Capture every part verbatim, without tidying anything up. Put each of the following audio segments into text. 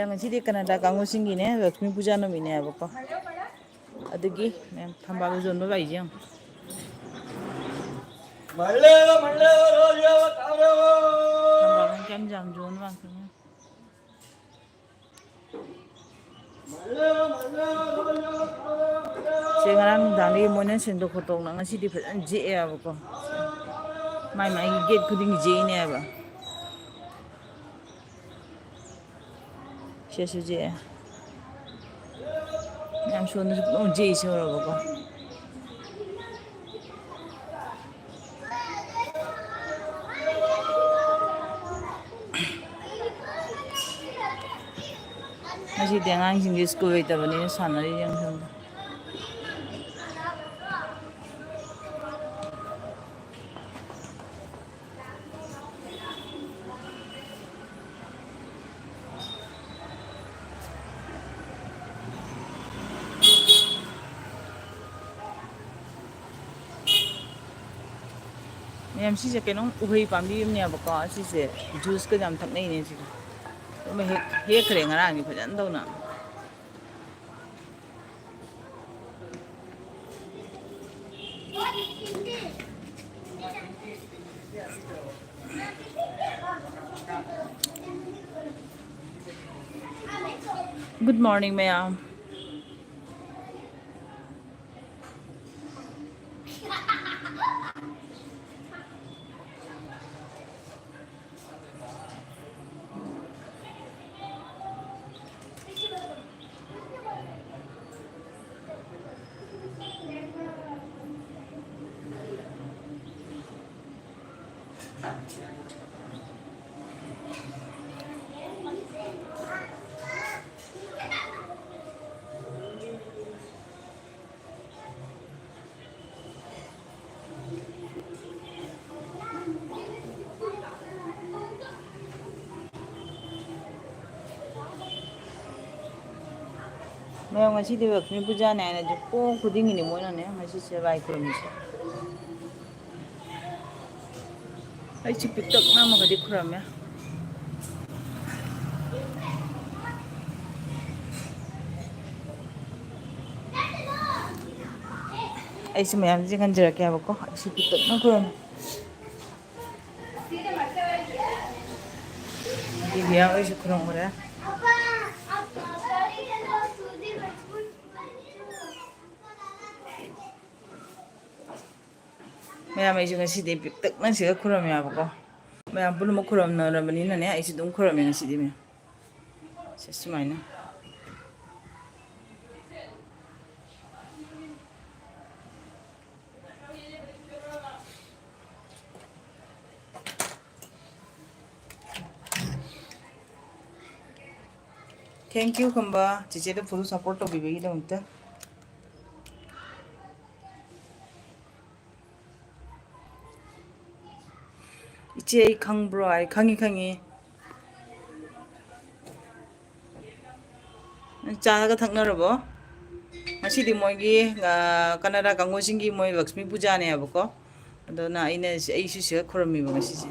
ꯉꯁꯤꯗꯤ ꯀꯅꯥꯗꯥ ꯀꯥꯡꯕꯨꯁꯤꯡꯒꯤꯅꯦ, ꯂꯛꯁꯃꯤ ꯄꯨꯖꯥ ꯅꯨꯃꯤꯠꯅꯦ ꯍꯥꯏꯕꯀꯣ꯫ ꯑꯗꯨꯒꯤ ꯃꯌꯥꯝ ꯊꯝꯕꯥꯜ ꯌꯣꯟꯕ ꯂꯥꯛꯏꯁꯦ ꯌꯦꯡꯉꯣ꯫ ꯊꯝꯕꯥꯜ ꯌꯥꯝ ꯌꯥꯝ ꯌꯣꯟꯕ ꯉꯥꯛꯇꯅꯦ꯫ ꯁꯦ ꯉꯔꯥꯡ ꯅꯨꯡꯗꯥꯡꯗꯒꯤ ꯃꯣꯏꯅ ꯁꯦꯡꯗꯣꯛ ꯈꯣꯠꯇꯣꯛꯅ ꯉꯁꯤꯗꯤ ꯐꯖꯅ ꯖꯦꯛꯑꯦꯕꯀꯣ꯫ ꯃꯥꯏ ꯃꯥꯏꯒꯤ ꯒꯦꯠ ꯈꯨꯗꯤꯡꯒꯤ ꯖꯦꯛꯏꯅꯦꯕ꯫ ꯁꯤꯁꯨ ꯖꯦꯛꯑꯦ꯫ ꯃꯌꯥꯝ ꯁꯣꯝꯗꯁꯨ ꯄꯨꯂꯞ ꯖꯦꯛꯏꯁꯦ ꯎꯔꯕꯀꯣ꯫ ꯉꯁꯤꯗꯤ ꯑꯉꯥꯡꯁꯤꯡꯗꯤ ꯁ꯭ꯀꯨꯜ ꯂꯩꯇꯕꯅꯤꯅ ꯁꯥꯟꯅꯔꯤ ꯌꯦꯡꯉꯣ ꯁꯣꯝꯗ꯫ ꯃꯌꯥꯝ, ꯁꯤꯁꯦ ꯀꯩꯅꯣꯝ ꯎꯍꯩ ꯄꯥꯝꯕꯤ ꯑꯃꯅꯦꯕꯀꯣ꯫ ꯁꯤꯁꯦ ꯖꯨꯁꯀ ꯌꯥꯝ ꯊꯛꯅꯩꯅꯦ ꯁꯤꯁꯦ꯫ ꯑꯗꯨꯃ ꯍꯦꯛ ꯍꯦꯛꯈ꯭ꯔꯦ ꯉꯔꯥꯡꯗꯤ ꯐꯖꯅ ꯇꯧꯅ꯫ Good morning, ꯃꯌꯥꯝ꯫ ꯃꯌꯥꯝ, ꯉꯁꯤꯗꯤ ꯂꯛꯁꯃꯤ ꯄꯨꯖꯥꯅꯦ ꯍꯥꯏꯅ ꯌꯨꯝꯊꯣꯡ ꯈꯨꯗꯤꯡꯒꯤꯅꯤ ꯃꯣꯏꯅꯅꯦ ꯉꯁꯤꯁꯦ ꯂꯥꯏ ꯈꯨꯔꯨꯝꯃꯤꯁꯦ꯫ ꯑꯩꯁꯨ ꯄꯤꯛꯇꯛ ꯅꯝꯃꯒꯗꯤ ꯈꯨꯔꯝꯃꯦ꯫ ꯑꯩꯁꯨ ꯃꯌꯥꯝꯁꯦ ꯈꯟꯖꯔꯛꯀꯦ ꯍꯥꯏꯕꯀꯣ꯫ ꯑꯩꯁꯨ ꯄꯤꯛꯇꯛꯅ ꯈꯨꯔꯨꯝꯃꯤ꯫ ꯏꯕꯤꯌꯥ ꯍꯣꯏꯁꯨ ꯈꯨꯔꯨꯝꯈ꯭ꯔꯦ꯫ ꯃꯌꯥꯝ ꯑꯩꯁꯨ ꯉꯁꯤꯗꯤ ꯄꯤꯛꯇꯛꯅ ꯁꯤꯒ ꯈꯨꯔꯝꯃꯦꯕꯀꯣ꯫ ꯃꯌꯥꯝ ꯄꯨꯝꯅꯃꯛ ꯈꯨꯔꯝꯅꯔꯕꯅꯤꯅꯅꯦ, ꯑꯩꯁꯨ ꯑꯗꯨꯝ ꯈꯨꯔꯝꯃꯦ ꯉꯁꯤꯗꯤ ꯃꯌꯥꯝ꯫ ꯁꯦ ꯁꯨꯃꯥꯏꯅ꯫ Thank you Khamba, ꯆꯦꯆꯦꯗ full support ꯇꯧꯕꯤꯕꯒꯤꯗꯃꯛꯇ꯫ ꯏꯆꯦ, ꯑꯩ ꯈꯪꯕ꯭ꯔꯣ? ꯑꯩ ꯈꯪꯉꯤ, ꯈꯪꯉꯤ꯫ ꯅꯪ ꯆꯥꯒ ꯊꯛꯅꯔꯕꯣ? ꯉꯁꯤꯗꯤ ꯃꯣꯏꯒꯤ, ꯑ, ꯀꯅꯥꯗꯥ ꯀꯥꯡꯕꯨꯁꯤꯡꯒꯤ ꯃꯣꯏ ꯂꯛꯁꯃꯤ ꯄꯨꯖꯥꯅꯦ ꯍꯥꯏꯕꯀꯣ꯫ ꯑꯗꯨꯅ ꯑꯩꯅ, ꯑꯩꯁꯨ ꯁꯤꯗ ꯈꯨꯔꯝꯃꯤꯕ ꯉꯁꯤꯁꯦ꯫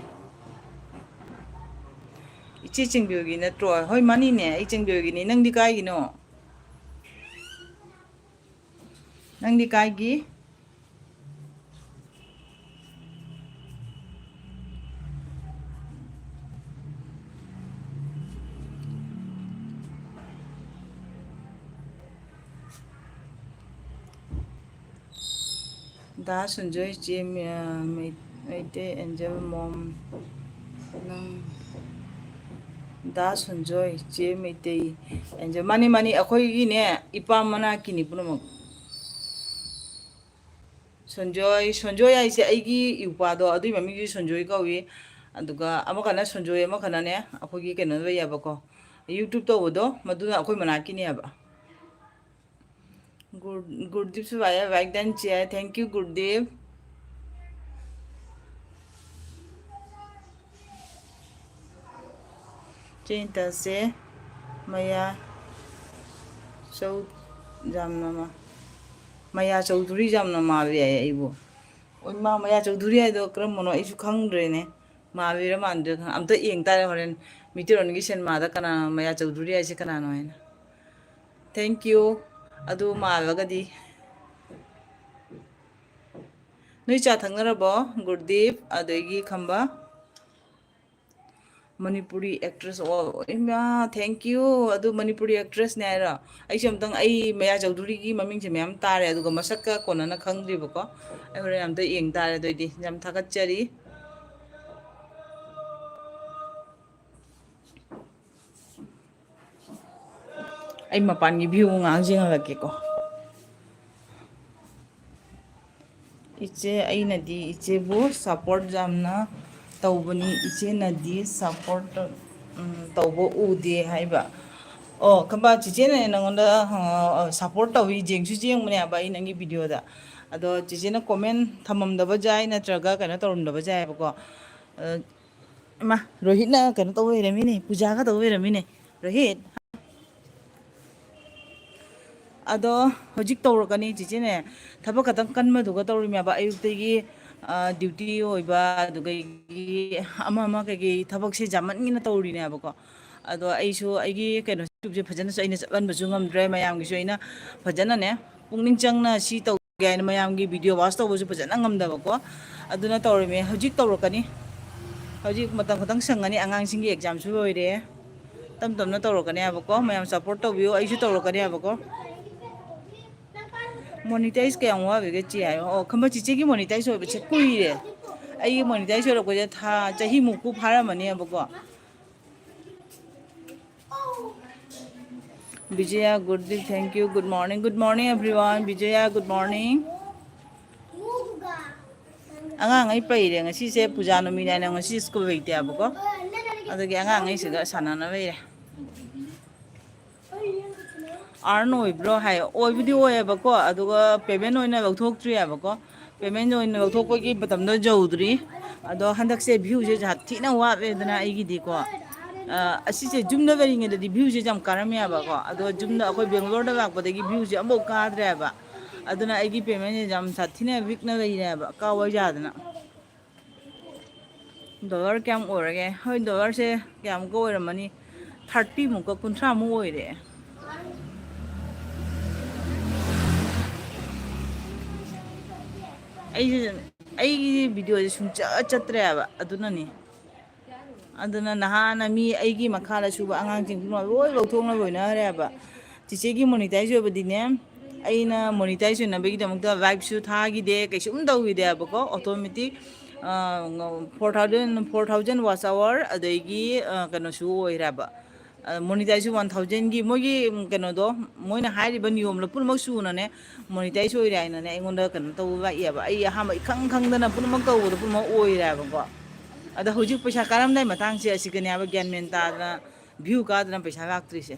ꯏꯆꯦ ꯆꯦꯡꯕꯤꯌꯣꯒꯤ ꯅꯠꯇ꯭ꯔꯣ? ꯍꯣꯏ, ꯃꯥꯅꯤꯅꯦ, ꯑꯩ ꯆꯦꯡꯕꯤꯌꯣꯒꯤꯅꯤ꯫ ꯅꯪꯗꯤ ꯀꯥꯏꯒꯤꯅꯣ? ꯅꯪꯗꯤ ꯀꯥꯏꯒꯤ? ꯗꯥ ꯁꯟꯖꯣꯏ, ꯆꯦ ꯃꯩ-, ꯃꯩꯇꯩ ꯑꯦꯟꯖꯦꯜ ꯃꯣꯝ, ꯅꯪ ꯗꯥ ꯁꯟꯖꯣꯏ, ꯆꯦ ꯃꯩꯇꯩ ꯑꯦꯟꯖꯦꯜ꯫ ꯃꯥꯅꯤ, ꯃꯥꯅꯤ, ꯑꯩꯈꯣꯏꯒꯤꯅꯦ, ꯏꯄꯥꯝ ꯃꯅꯥꯛꯀꯤꯅꯤ ꯄꯨꯝꯅꯃꯛ꯫ ꯁꯟꯖꯣꯏ, ꯁꯟꯖꯣꯏ ꯍꯥꯏꯁꯦ ꯑꯩꯒꯤ ꯏꯎꯄꯥꯗꯣ, ꯑꯗꯨꯏ ꯃꯃꯤꯡꯁꯨ ꯁꯟꯖꯣꯏ ꯀꯧꯏ꯫ ꯑꯗꯨꯒ ꯑꯃꯈꯛꯅ ꯁꯟꯖꯣꯏ, ꯑꯃꯈꯛꯅꯅꯦ ꯑꯩꯈꯣꯏꯒꯤ ꯀꯩꯅꯣ ꯂꯩꯌꯦꯕꯀꯣ, YouTube ꯇꯧꯕꯗꯣ, ꯃꯗꯨꯅ ꯑꯩꯈꯣꯏ ꯃꯅꯥꯛꯀꯤꯅꯦꯕ꯫ ꯒꯨꯔ-, ꯒꯨꯔꯗꯤꯞꯁꯨ ꯂꯥꯛꯑꯦ, like done ꯆꯦ꯫ Thank you, ꯒꯨꯔꯗꯤꯞ꯫ ꯆꯦ ꯏꯟꯇꯁꯦ ꯃꯌꯥ ꯆꯧ ꯌꯥꯝꯅ ꯃꯥ-, ꯃꯌꯥ ꯆꯧꯗꯨꯔꯤ ꯌꯥꯝꯅ ꯃꯥꯜꯂꯦ ꯍꯥꯏꯌꯦ ꯑꯩꯕꯨ꯫ ꯑꯣ ꯏꯃꯥ, ꯃꯌꯥ ꯆꯧꯗꯨꯔꯤ ꯍꯥꯏꯗꯣ ꯀꯔꯝꯕꯅꯣ ꯑꯩꯁꯨ ꯈꯪꯗ꯭ꯔꯦꯅꯦ꯫ ꯃꯥꯜꯂꯤꯔ ꯃꯥꯟꯗ꯭ꯔꯤꯔ ꯈꯪ-, ꯑꯝꯇ ꯌꯦꯡ ꯇꯥꯔꯦ ꯍꯣꯔꯦꯟ꯫ ꯃꯤꯇꯩꯔꯣꯟꯒꯤ ꯁꯤꯅꯦꯃꯥꯗ ꯀꯅꯥ ꯃꯌꯥ ꯆꯧꯗꯨꯔꯤ ꯍꯥꯏꯁꯦ ꯀꯅꯥꯅꯣ ꯍꯥꯏꯅ꯫ Thank you꯫ ꯑꯗꯨ ꯃꯥꯜꯂꯒꯗꯤ꯫ ꯅꯣꯏ ꯆꯥ ꯊꯛꯅꯔꯕꯣ? ꯒꯨꯔꯗꯤꯞ, ꯑꯗꯒꯤ ꯈꯝꯕ? ꯃꯅꯤꯄꯨꯔꯤ ꯑꯦꯛꯇ꯭ꯔꯦꯁ ꯑꯣ, ꯏꯃꯥ, thank you. ꯑꯗꯨ ꯃꯅꯤꯄꯨꯔꯤ ꯑꯦꯛꯇ꯭ꯔꯦꯁꯅꯦ ꯍꯥꯏꯔꯣ? ꯑꯩꯁꯨ ꯑꯝꯇꯪ, ꯑꯩ ꯃꯌꯥ ꯆꯧꯙꯨꯔꯤꯒꯤ ꯃꯃꯤꯡꯁꯦ ꯃꯌꯥꯝ ꯇꯥꯔꯦ, ꯑꯗꯨꯒ ꯃꯁꯛꯀ ꯀꯣꯟꯅꯅ ꯈꯪꯗ꯭ꯔꯤꯕꯀꯣ꯫ ꯑꯩ ꯍꯣꯔꯦꯟ ꯑꯝꯇ ꯌꯦꯡ ꯇꯥꯔꯦ꯫ ꯑꯗꯨꯑꯣꯏꯗꯤ ꯌꯥꯝ ꯊꯥꯒꯠꯆꯔꯤ꯫ ꯑꯩ ꯃꯄꯥꯟꯒꯤ ꯚ꯭ꯌꯨ ꯉꯥꯏꯍꯥꯛ ꯌꯦꯡꯍꯜꯂꯛꯀꯦꯀꯣ꯫ ꯏꯆꯦ, ꯑꯩꯅꯗꯤ ꯏꯆꯦꯕꯨ ꯁꯞꯄꯣꯔꯠ ꯌꯥꯝꯅ ꯇꯧꯕꯅꯤ, ꯏꯆꯦꯅꯗꯤ ꯁꯞꯄꯣꯔꯠ, ꯎꯝ, ꯇꯧꯕ ꯎꯗꯦ ꯍꯥꯏꯕ꯫ ꯑꯣ, ꯈꯝꯕ, ꯆꯤꯆꯦꯅꯅꯦ ꯅꯪꯉꯣꯟꯗ, ꯑ, ꯁꯞꯄꯣꯔꯠ ꯇꯧꯏ, ꯌꯦꯡꯁꯨ ꯌꯦꯡꯕꯅꯦꯕ ꯑꯩ ꯅꯪꯒꯤ ꯚꯤꯗꯤꯑꯣꯗ꯫ ꯑꯗꯣ ꯆꯤꯆꯦꯅ ꯀꯣꯃꯦꯟ ꯊꯝꯃꯝꯗꯕ ꯌꯥꯏ, ꯅꯠꯇ꯭ꯔꯒ ꯀꯩꯅꯣ ꯇꯧꯔꯝꯗꯕ ꯌꯥꯏꯑꯕꯀꯣ꯫ ꯑ, ꯏꯃꯥ, ꯔꯣꯍꯤꯠꯅ ꯀꯩꯅꯣ ꯇꯧ ꯂꯩꯔꯝꯃꯤꯅꯦ, ꯄꯨꯖꯥꯒ ꯇꯧ ꯂꯩꯔꯝꯃꯤꯅꯦ꯫ ꯔꯣꯍꯤꯠ꯫ ꯑꯗꯣ ꯍꯧꯖꯤꯛ ꯇꯧꯔꯛꯀꯅꯤ ꯆꯤꯆꯦꯅꯦ꯫ ꯊꯕꯛ ꯈꯛꯇꯪ ꯀꯟꯕꯗꯨꯒ ꯇꯧꯔꯤꯃꯦꯕ꯫ ꯑꯌꯨꯛꯇꯒꯤ, ꯑ, ꯗ꯭ꯌꯨꯇꯤ ꯑꯣꯏꯕ, ꯑꯗꯨꯗꯒꯤ ꯑꯃ ꯑꯃ ꯀꯩꯀꯩ ꯊꯕꯛꯁꯦ ꯌꯥꯝꯃꯟꯒꯤꯅ ꯇꯧꯔꯤꯅꯦꯕꯀꯣ꯫ ꯑꯗꯣ ꯑꯩꯁꯨ ꯑꯩꯒꯤ ꯀꯩꯅꯣ, YouTube-ꯁꯦ ꯐꯖꯅꯁꯨ ꯑꯩꯅ ꯆꯠꯍꯟꯕꯁꯨ ꯉꯝꯗ꯭ꯔꯦ, ꯃꯌꯥꯝꯒꯤꯁꯨ ꯑꯩꯅ ꯐꯖꯅꯅꯦ ꯄꯨꯛꯅꯤꯡ ꯆꯪꯅ ꯁꯤ ꯇꯧꯒꯦ ꯍꯥꯏꯅ ꯃꯌꯥꯝꯒꯤ video watch ꯇꯧꯕꯁꯨ ꯐꯖꯅ ꯉꯝꯗꯕꯀꯣ꯫ ꯑꯗꯨꯅ ꯇꯧꯔꯤꯃꯦ꯫ ꯍꯧꯖꯤꯛ ꯇꯧꯔꯛꯀꯅꯤ꯫ ꯍꯧꯖꯤꯛ ꯃꯇꯝ ꯈꯛꯇꯪ ꯁꯪꯒꯅꯤ, ꯑꯉꯥꯡꯁꯤꯡꯒꯤ exam-ꯁꯨ ꯂꯣꯏꯔꯦ꯫ ꯇꯞ ꯇꯞꯅ ꯇꯧꯔꯛꯀꯅꯤ ꯍꯥꯏꯕꯀꯣ꯫ ꯃꯌꯥꯝ support ꯇꯧꯕꯤꯌꯨ, ꯑꯩꯁꯨ ꯇꯧꯔꯛꯀꯅꯤ ꯍꯥꯏꯕꯀꯣ꯫ Monetize ꯀꯌꯥꯝ ꯋꯥꯠꯂꯤꯒꯦ ꯆꯦ ꯍꯥꯏꯌꯣ꯫ ꯑꯣ, ꯈꯝꯕ ꯆꯤꯆꯦꯒꯤ monetize ꯑꯣꯏꯕꯁꯦ ꯀꯨꯏꯔꯦ꯫ ꯑꯩꯒꯤ monetize ꯑꯣꯏꯔꯛꯄꯁꯦ ꯊꯥ, ꯆꯍꯤꯃꯨꯛꯄꯨ ꯐꯥꯔꯝꯃꯅꯦꯕꯀꯣ꯫ Vijaya, good day, thank you, good morning, good morning everyone, Vijaya, good morning. ꯑꯉꯥꯡꯉꯩ ꯄꯩꯔꯦ, ꯉꯁꯤꯁꯦ ꯄꯨꯖꯥ ꯅꯨꯃꯤꯠꯅꯦꯅ ꯉꯁꯤ school ꯂꯩꯇꯦꯕꯀꯣ꯫ ꯑꯗꯨꯒꯤ ꯑꯉꯥꯡꯉꯩꯁꯤꯒ ꯁꯥꯟꯅꯅ ꯂꯩꯔꯦ꯫ Earn ꯑꯣꯏꯕ꯭ꯔꯣ ꯍꯥꯏ, ꯑꯣꯏꯕꯨꯗꯤ ꯑꯣꯏꯌꯦꯕꯀꯣ, ꯑꯗꯨꯒ payment ꯑꯣꯏꯅ ꯂꯧꯊꯣꯛꯇ꯭ꯔꯤꯑꯕꯀꯣ꯫ Payment ꯑꯣꯏꯅ ꯂꯧꯊꯣꯛꯄꯒꯤ ꯃꯇꯝꯗꯣ ꯌꯧꯗ꯭ꯔꯤ꯫ ꯑꯗꯣ ꯍꯟꯗꯛꯁꯦ view-ꯁꯦ ꯌꯥꯝ ꯊꯤꯅ ꯋꯥꯠꯂꯦꯗꯅ ꯑꯩꯒꯤꯗꯤꯀꯣ꯫ ꯑ, ꯑꯁꯤꯁꯦ ꯌꯨꯝꯗ ꯂꯩꯔꯤꯉꯩꯗꯗꯤ view-ꯁꯦ ꯌꯥꯝ ꯀꯥꯔꯝꯃꯦꯕꯀꯣ꯫ ꯑꯗꯣ ꯌꯨꯝꯗ, ꯑꯩꯈꯣꯏ ꯕꯦꯡꯒ꯭ꯂꯣꯔꯗ ꯂꯥꯛꯄꯗꯒꯤ view-ꯁꯦ ꯑꯃꯐꯥꯎ ꯀꯥꯗ꯭ꯔꯦꯕ꯫ ꯑꯗꯨꯅ ꯑꯩꯒꯤ payment-ꯁꯦ ꯌꯥꯝ ꯁꯥꯊꯤꯅ weak-ꯅ ꯂꯩꯔꯦꯕ, ꯀꯥꯎ ꯌꯥꯗꯅ꯫ Dollar ꯀꯌꯥꯝ ꯑꯣꯏꯔꯒꯦ? ꯍꯣꯏ, dollar-ꯁꯦ ꯀꯌꯥꯃꯨꯛꯀ ꯑꯣꯏꯔꯝꯃꯅꯤ? Thirty-ꯃꯨꯛꯀ, ꯀꯨꯟꯊ꯭ꯔꯥꯃꯨꯛ ꯑꯣꯏꯔꯦ꯫ ꯑꯩꯁꯦ, ꯑꯩꯒꯤ ꯚꯤꯗꯤꯑꯣꯁꯦ ꯁꯨꯡꯆꯠ ꯆꯠꯇ꯭ꯔꯦꯕ, ꯑꯗꯨꯅꯅꯤ꯫ ꯑꯗꯨꯅ ꯅꯍꯥꯟꯅ ꯃꯤ ꯑꯩꯒꯤ ꯃꯈꯥꯗ ꯁꯨꯕ ꯑꯉꯥꯡꯁꯤꯡ ꯄꯨꯝꯅꯃꯛ ꯂꯣꯏ ꯂꯧꯊꯣꯛꯅ ꯂꯣꯏꯅꯈ꯭ꯔꯦꯕ꯫ ꯆꯤꯆꯦꯒꯤ ꯃꯣꯅꯤꯇꯥꯏꯁ ꯑꯣꯏꯕꯗꯤꯅꯦ, ꯑꯩꯅ ꯃꯣꯅꯤꯇꯥꯏꯁ ꯑꯣꯏꯅꯕꯒꯤꯗꯃꯛꯇ ꯂꯥꯏꯚꯁꯨ ꯊꯥꯈꯤꯗꯦ, ꯀꯩꯁꯨꯝ ꯇꯧꯈꯤꯗꯦꯕꯀꯣ꯫ Automatic four thousand, four thousand watch hour, ꯑꯗꯒꯤ ꯑ, ꯀꯩꯅꯣꯁꯨ ꯑꯣꯏꯔꯦꯕ꯫ ꯃꯣꯅꯤꯇꯥꯏꯁꯁꯨ ꯋꯥꯟ ꯊꯥꯎꯖꯟꯒꯤ ꯃꯣꯏꯒꯤ, ꯎꯝ, ꯀꯩꯅꯣꯗꯣ, ꯃꯣꯏꯅ ꯍꯥꯏꯔꯤꯕ ꯅꯤꯌꯣꯝꯗꯣ ꯄꯨꯝꯅꯃꯛ ꯁꯨꯅꯅꯦ, ꯃꯣꯅꯤꯇꯥꯏꯁ ꯑꯣꯏꯔꯦ ꯍꯥꯏꯅꯅꯦ ꯑꯩꯉꯣꯟꯗ ꯀꯩꯅꯣ ꯇꯧꯕ ꯂꯥꯛꯑꯦꯕ꯫ ꯑꯩ ꯑꯍꯥꯟꯕ ꯏꯈꯪ ꯈꯪꯗꯅ ꯄꯨꯝꯅꯃꯛ ꯇꯧꯕꯗꯣ ꯄꯨꯝꯅꯃꯛ ꯑꯣꯏꯔꯦꯕꯀꯣ꯫ ꯑꯗꯣ ꯍꯧꯖꯤꯛ ꯄꯩꯁꯥ ꯀꯥꯔꯝꯗꯥꯏ ꯃꯇꯥꯡꯁꯦ ꯑꯁꯤꯒꯅꯦꯕ ꯒ꯭ꯌꯥꯟ ꯃꯦꯟ ꯇꯥꯗꯅ, ꯚ꯭ꯌꯨ ꯀꯥꯗꯅ ꯄꯩꯁꯥ ꯂꯥꯛꯇ꯭ꯔꯤꯁꯦ꯫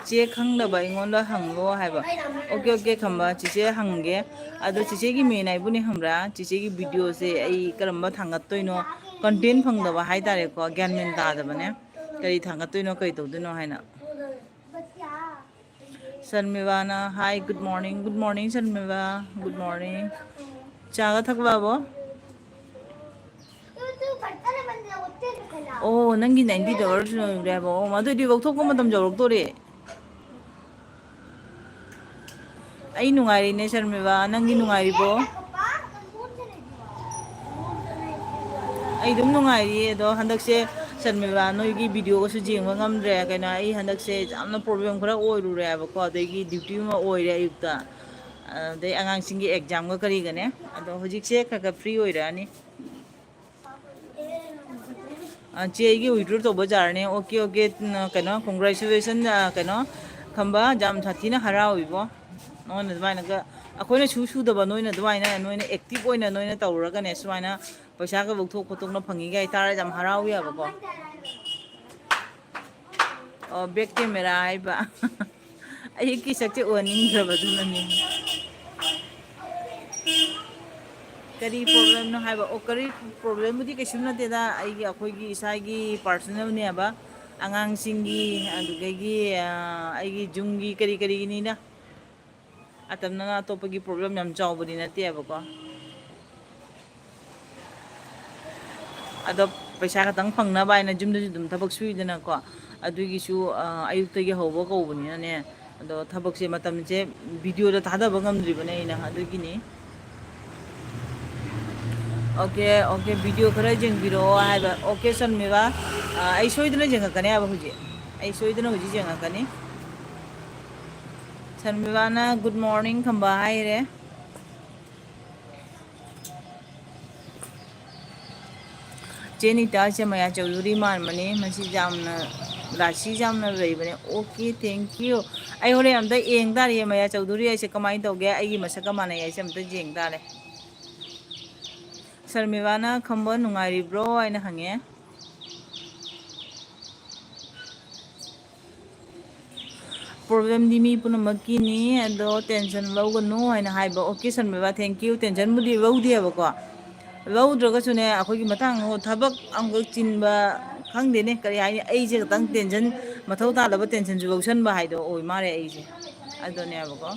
ꯆꯦ ꯈꯪꯗꯕ ꯑꯩꯉꯣꯟꯗ ꯍꯪꯉꯣ ꯍꯥꯏꯕ꯫ ꯑꯣꯀꯦ, ꯑꯣꯀꯦ, ꯈꯝꯕ, ꯆꯤꯆꯦ ꯍꯪꯒꯦ꯫ ꯑꯗꯣ ꯆꯤꯆꯦꯒꯤ ꯃꯦꯟ ꯍꯥꯏꯕꯨꯅꯦ, ꯈꯪꯕ꯭ꯔꯥ? ꯆꯤꯆꯦꯒꯤ ꯚꯤꯗꯤꯑꯣꯁꯦ ꯑꯩ ꯀꯔꯝꯕ ꯊꯥꯡꯒꯠꯇꯣꯏꯅꯣ, ꯀꯟꯇꯦꯟ ꯐꯪꯗꯕ ꯍꯥꯏꯇꯥꯔꯦꯀꯣ, ꯒ꯭ꯌꯥꯟ ꯃꯦꯟ ꯇꯥꯗꯕꯅꯦ꯫ ꯀꯔꯤ ꯊꯥꯡꯒꯠꯇꯣꯏꯅꯣ, ꯀꯔꯤ ꯇꯧꯗꯣꯏꯅꯣ ꯍꯥꯏꯅ꯫ ꯁꯔꯃꯤꯕꯥꯅ, "Hi, good morning, good morning, ꯁꯔꯃꯤꯕꯥ, good morning." ꯆꯥꯒ ꯊꯛꯂꯕꯣ? ꯑꯣ, ꯅꯪꯒꯤ ꯅꯥꯏꯟꯇꯤ ꯗꯣꯂꯔꯁꯨ ꯂꯣꯏꯈ꯭ꯔꯦ ꯍꯥꯏꯕ꯫ ꯑꯣ, ꯑꯗꯨꯑꯣꯏꯗꯤ ꯂꯧꯊꯣꯛꯄ ꯃꯇꯝ ꯌꯧꯔꯛꯇꯣꯔꯦ꯫ ꯑꯩ ꯅꯨꯡꯉꯥꯏꯔꯤꯅꯦ, ꯁꯔꯃꯤꯕꯥ, ꯅꯪꯗꯤ ꯅꯨꯡꯉꯥꯏꯔꯤꯕꯣ? ꯑꯩ ꯑꯗꯨꯝ ꯅꯨꯡꯉꯥꯏꯔꯤꯌꯦ꯫ ꯑꯗꯣ ꯍꯟꯗꯛꯁꯦ, ꯁꯔꯃꯤꯂꯥ, ꯅꯣꯏꯒꯤ ꯚꯤꯗꯤꯑꯣꯒꯁꯨ ꯌꯦꯡꯕ ꯉꯝꯗ꯭ꯔꯦ꯫ ꯀꯩꯅꯣ, ꯑꯩ ꯍꯟꯗꯛꯁꯦ ꯌꯥꯝꯅ ꯄ꯭ꯔꯣꯕ꯭ꯂꯦꯝ ꯈꯔ ꯑꯣꯏꯔꯨꯔꯦꯕꯀꯣ, ꯑꯗꯒꯤ ꯗ꯭ꯌꯨꯇꯤ ꯑꯃ ꯑꯣꯏꯔꯦ ꯑꯌꯨꯛꯇ, ꯑꯗꯩ ꯑꯉꯥꯡꯁꯤꯡꯒꯤ ꯑꯦꯛꯖꯥꯝꯒ ꯀꯔꯤꯒꯅꯦ꯫ ꯑꯗꯣ ꯍꯧꯖꯤꯛꯁꯦ ꯈꯔ ꯈꯔ ꯐ꯭ꯔꯤ ꯑꯣꯏꯔꯛꯑꯅꯤ꯫ ꯑ, ꯆꯦ, ꯑꯩꯒꯤ ꯋꯤꯗ꯭ꯔꯣ ꯇꯧꯕ ꯌꯥꯔꯅꯤ꯫ ꯑꯣꯀꯦ, ꯑꯣꯀꯦ, ꯎꯝ, ꯀꯩꯅꯣ, congratulation, ꯑ, ꯀꯩꯅꯣ, ꯈꯝꯕ, ꯌꯥꯝ ꯁꯥꯊꯤꯅ ꯍꯔꯥꯎꯏꯕꯣ꯫ ꯅꯉꯣꯟꯗ ꯑꯗꯨꯃꯥꯏꯅꯒ, ꯑꯩꯈꯣꯏꯅ ꯁꯨ ꯁꯨꯗꯕ, ꯅꯣꯏꯅ ꯑꯗꯨꯃꯥꯏꯅ, ꯅꯣꯏꯅ ꯑꯦꯛꯇꯤꯚ ꯑꯣꯏꯅ ꯅꯣꯏꯅ ꯇꯧꯔꯒꯅꯦ, ꯁꯨꯃꯥꯏꯅ ꯄꯩꯁꯥꯒ ꯂꯧꯊꯣꯛ ꯈꯣꯠꯇꯣꯛꯅ ꯐꯪꯉꯤꯒ ꯍꯥꯏꯇꯥꯔꯗꯤ ꯌꯥꯝ ꯍꯔꯥꯎꯏ ꯍꯥꯏꯕꯀꯣ꯫ ꯑꯣ, ꯕꯦꯛ ꯀꯦꯃꯦꯔꯥ ꯍꯥꯏꯕ꯫ ꯑꯌꯨꯛꯀꯤ ꯁꯛꯁꯦ ꯎꯍꯟꯅꯤꯡꯗ꯭ꯔꯕ, ꯑꯗꯨꯅꯅꯦ꯫ ꯀꯔꯤ ꯄ꯭ꯔꯣꯕ꯭ꯂꯦꯝꯅꯣ ꯍꯥꯏꯕ? ꯑꯣ, ꯀꯔꯤ ꯄ꯭ꯔꯣꯕ꯭ꯂꯦꯝꯕꯨꯗꯤ ꯀꯩꯁꯨꯝ ꯅꯠꯇꯦꯗ, ꯑꯩꯒꯤ, ꯑꯩꯈꯣꯏꯒꯤ ꯏꯁꯥꯒꯤ ꯄꯥꯔꯁꯣꯅꯦꯜꯅꯦꯕ꯫ ꯑꯉꯥꯡꯁꯤꯡꯒꯤ, ꯑꯗꯨꯗꯒꯤ, ꯑ, ꯑꯩꯒꯤ ꯌꯨꯝꯒꯤ ꯀꯔꯤ ꯀꯔꯤꯒꯤꯅꯤꯗ꯫ ꯑꯇꯝꯅꯅ ꯑꯇꯣꯞꯄꯒꯤ ꯄ꯭ꯔꯣꯕ꯭ꯂꯦꯝ ꯌꯥꯝ ꯆꯥꯎꯕꯗꯤ ꯅꯠꯇꯦꯕꯀꯣ꯫ ꯑꯗꯣ ꯄꯩꯁꯥ ꯈꯛꯇꯪ ꯐꯪꯅꯕ ꯍꯥꯏꯅ ꯌꯨꯝꯗꯁꯨ ꯑꯗꯨꯝ ꯊꯕꯛ ꯁꯨꯏꯗꯅꯀꯣ꯫ ꯑꯗꯨꯒꯤꯁꯨ, ꯑ, ꯑꯌꯨꯛꯇꯒꯤ ꯍꯧꯕ ꯀꯧꯕꯅꯤꯅꯅꯦ, ꯑꯗꯣ ꯊꯕꯛꯁꯦ, ꯃꯇꯝꯁꯦ ꯚꯤꯗꯤꯑꯣꯗ ꯊꯥꯗꯕ ꯉꯝꯗ꯭ꯔꯤꯕꯅꯦ ꯑꯩꯅ, ꯑꯗꯨꯒꯤꯅꯤ꯫ ꯑꯣꯀꯦ, ꯑꯣꯀꯦ, ꯚꯤꯗꯤꯑꯣ ꯈꯔ ꯌꯦꯡꯕꯤꯔꯛꯑꯣ ꯍꯥꯏꯕ꯫ ꯑꯣꯀꯦ, ꯁꯟꯃꯤꯕꯥ, ꯑ, ꯑꯩ ꯁꯣꯏꯗꯅ ꯌꯦꯡꯉꯛꯀꯅꯤ ꯍꯥꯏꯕ ꯍꯧꯖꯤꯛ꯫ ꯑꯩ ꯁꯣꯏꯗꯅ ꯍꯧꯖꯤꯛ ꯌꯦꯡꯉꯛꯀꯅꯤ꯫ ꯁꯟꯃꯤꯕꯥꯅ "Good morning" ꯈꯝꯕ ꯍꯥꯏꯔꯦ꯫ ꯆꯦ ꯅꯤꯇꯥꯁꯦ ꯃꯌꯥ ꯆꯧꯗꯣꯔꯤ ꯃꯥꯟꯕꯅꯦ꯫ ꯃꯁꯤ ꯌꯥꯝꯅ ꯔꯥꯁꯤ ꯌꯥꯝꯅ ꯂꯩꯕꯅꯦ꯫ Okay, thank you꯫ ꯑꯩ ꯍꯣꯔꯦꯟ ꯑꯝꯇ ꯌꯦꯡ ꯇꯥꯔꯦ, ꯃꯌꯥ ꯆꯧꯗꯣꯔꯤ ꯍꯥꯏꯁꯦ ꯀꯃꯥꯏꯅ ꯇꯧꯒꯦ, ꯑꯩꯒꯤ ꯃꯁꯛꯀ ꯃꯥꯟꯅꯩ ꯍꯥꯏꯁꯦ ꯑꯝꯇ ꯌꯦꯡ ꯇꯥꯔꯦ꯫ ꯁꯔꯃꯤꯂꯥꯅ "ꯈꯝꯕ ꯅꯨꯡꯉꯥꯏꯔꯤꯕ꯭ꯔꯣ?" ꯍꯥꯏꯅ ꯍꯪꯉꯦ꯫ "ꯄ꯭ꯔꯣꯕ꯭ꯂꯦꯝꯗꯤ ꯃꯤ ꯄꯨꯝꯅꯃꯛꯀꯤꯅꯤ, ꯑꯗꯣ ꯇꯦꯟꯁꯟ ꯂꯧꯒꯅꯨ" ꯍꯥꯏꯅ ꯍꯥꯏꯕ꯫ ꯑꯣꯀꯦ, ꯁꯟꯕꯤꯕꯥ, thank you꯫ ꯇꯦꯟꯁꯟꯕꯨꯗꯤ ꯂꯧꯗꯦꯕꯀꯣ꯫ ꯂꯧꯗ꯭ꯔꯒꯁꯨꯅꯦ, ꯑꯩꯈꯣꯏꯒꯤ ꯃꯇꯥꯡ ꯊꯕꯛ ꯑꯃꯈꯛ ꯆꯤꯟꯕ, ꯈꯪꯗꯦꯅꯦ, ꯀꯔꯤ ꯍꯥꯏꯅꯤ, ꯑꯩꯁꯦ ꯈꯛꯇꯪ ꯇꯦꯟꯁꯟ, ꯃꯊꯧ ꯇꯥꯗꯕ ꯇꯦꯟꯁꯟꯁꯨ ꯂꯧꯁꯟꯕ ꯍꯥꯏꯗꯣ ꯑꯣꯏ ꯃꯥꯜꯂꯦ ꯑꯩꯁꯦ꯫ ꯑꯗꯨꯅꯦꯕꯀꯣ꯫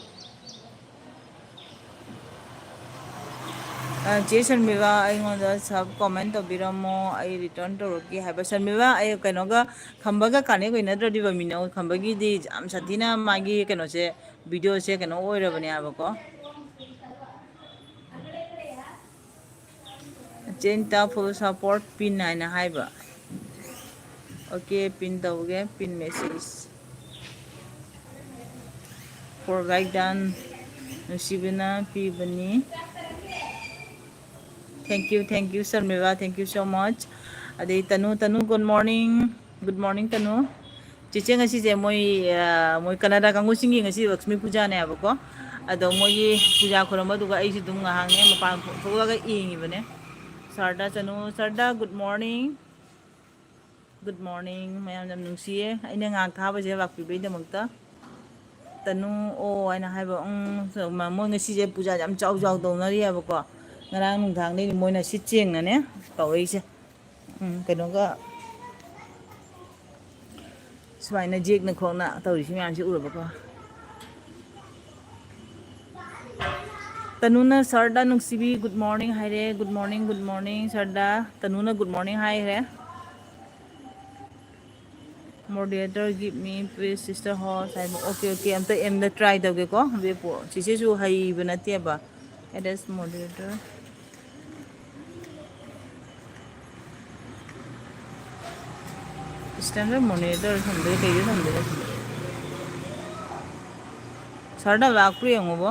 ꯑ, ꯆꯦ ꯁꯟꯕꯤꯕꯥ, ꯑꯩꯉꯣꯟꯗ ꯁꯕ ꯀꯣꯃꯦꯟ ꯇꯧꯕꯤꯔꯝꯃꯣ, ꯑꯩ ꯔꯤꯇꯔꯟ ꯇꯧꯔꯛꯀꯦ ꯍꯥꯏꯕ꯫ ꯁꯟꯕꯤꯕꯥ, ꯑꯩ ꯀꯩꯅꯣꯒ, ꯈꯝꯕꯒ ꯀꯥꯟꯅꯦꯛ ꯑꯣꯏꯅꯗ꯭ꯔꯗꯤ ꯕꯃꯤꯅꯣ, ꯈꯝꯕꯒꯤꯗꯤ ꯌꯥꯝ ꯁꯥꯊꯤꯅ ꯃꯥꯒꯤ ꯀꯩꯅꯣꯁꯦ, ꯚꯤꯗꯤꯑꯣꯁꯦ ꯀꯩꯅꯣ ꯑꯣꯏꯔꯕꯅꯦ ꯍꯥꯏꯕꯀꯣ꯫ ꯆꯦꯟꯇ full support pin ꯍꯥꯏꯅ ꯍꯥꯏꯕ꯫ ꯑꯣꯀꯦ, ꯄꯤꯟ ꯇꯧꯒꯦ, pin message. For like done, ꯅꯨꯡꯁꯤꯕꯅ ꯄꯤꯕꯅꯤ꯫ Thank you, thank you, Sharmila, thank you so much꯫ ꯑꯗꯩ ꯇꯅꯨ, ꯇꯅꯨ, good morning, good morning, ꯇꯅꯨ꯫ ꯆꯦꯆꯦ, ꯉꯁꯤꯁꯦ ꯃꯣꯏ, ꯑ, ꯃꯣꯏ ꯀꯅꯥꯗꯥ ꯀꯥꯡꯕꯨꯁꯤꯡꯒꯤ ꯉꯁꯤ ꯂꯛꯁꯃꯤ ꯄꯨꯖꯥꯅꯦ ꯍꯥꯏꯕꯀꯣ꯫ ꯑꯗꯣ ꯃꯣꯏꯒꯤ ꯄꯨꯖꯥ ꯈꯨꯔꯨꯝꯕꯗꯨꯒ ꯑꯩꯁꯨ ꯑꯗꯨꯝ ꯉꯥꯏꯍꯥꯛꯅꯦ ꯃꯄꯥꯟ ꯊꯣꯛꯂꯒ ꯌꯦꯡꯉꯤꯕꯅꯦ꯫ ꯁꯔꯗꯥ ꯆꯅꯨ, ꯁꯔꯗꯥ, good morning꯫ Good morning꯫ ꯃꯌꯥꯝ ꯌꯥꯝ ꯅꯨꯡꯁꯤꯌꯦ ꯑꯩꯅ ꯉꯥꯏꯍꯥꯛ ꯊꯥꯕꯁꯦ ꯂꯥꯛꯄꯤꯕꯩꯗꯃꯛꯇ꯫ ꯇꯅꯨ ꯑꯣ ꯍꯥꯏꯅ ꯍꯥꯏꯕ, ꯎꯝ, ꯃꯣꯏ ꯉꯁꯤꯁꯦ ꯄꯨꯖꯥ ꯌꯥꯝ ꯆꯥꯎ ꯆꯥꯎ ꯇꯧꯅꯔꯤ ꯍꯥꯏꯕꯀꯣ꯫ ꯉꯔꯥꯡ ꯅꯨꯡꯗꯥꯡꯗꯩꯅꯤ ꯃꯣꯏꯅ ꯁꯤꯠ ꯁꯦꯡꯅꯅꯦ ꯇꯧꯔꯛꯏꯁꯦ꯫ ꯎꯝ, ꯀꯩꯅꯣꯒ ꯁꯨꯃꯥꯏꯅ ꯌꯦꯛꯅ ꯈꯣꯛꯅ ꯇꯧꯔꯤꯁꯤ ꯃꯌꯥꯝꯁꯤ ꯎꯔꯕꯀꯣ꯫ ꯇꯅꯨꯅ ꯁꯔꯗꯥ ꯅꯨꯡꯁꯤꯕꯤ, good morning ꯍꯥꯏꯔꯦ꯫ Good morning, good morning ꯁꯔꯗꯥ꯫ ꯇꯅꯨꯅ good morning ꯍꯥꯏꯈ꯭ꯔꯦ꯫ Moderator, give me please, sister host ꯍꯥꯏꯕ꯫ ꯑꯣꯀꯦ, ꯑꯣꯀꯦ, ꯑꯝꯇ ꯑꯦꯝꯗ try ꯇꯧꯒꯦꯀꯣ꯫ ꯕꯦꯄꯨ, ꯆꯤꯆꯦꯁꯨ ꯍꯩꯕ ꯅꯠꯇꯦꯕ꯫ Add as moderator. Standard moderator ꯊꯝꯗꯣꯏ, ꯀꯩꯗ ꯊꯝꯗꯣꯏꯅꯣ? ꯁꯥꯔꯗ ꯂꯥꯛꯄ꯭ꯔꯥ ꯌꯦꯡꯉꯣꯕꯣ꯫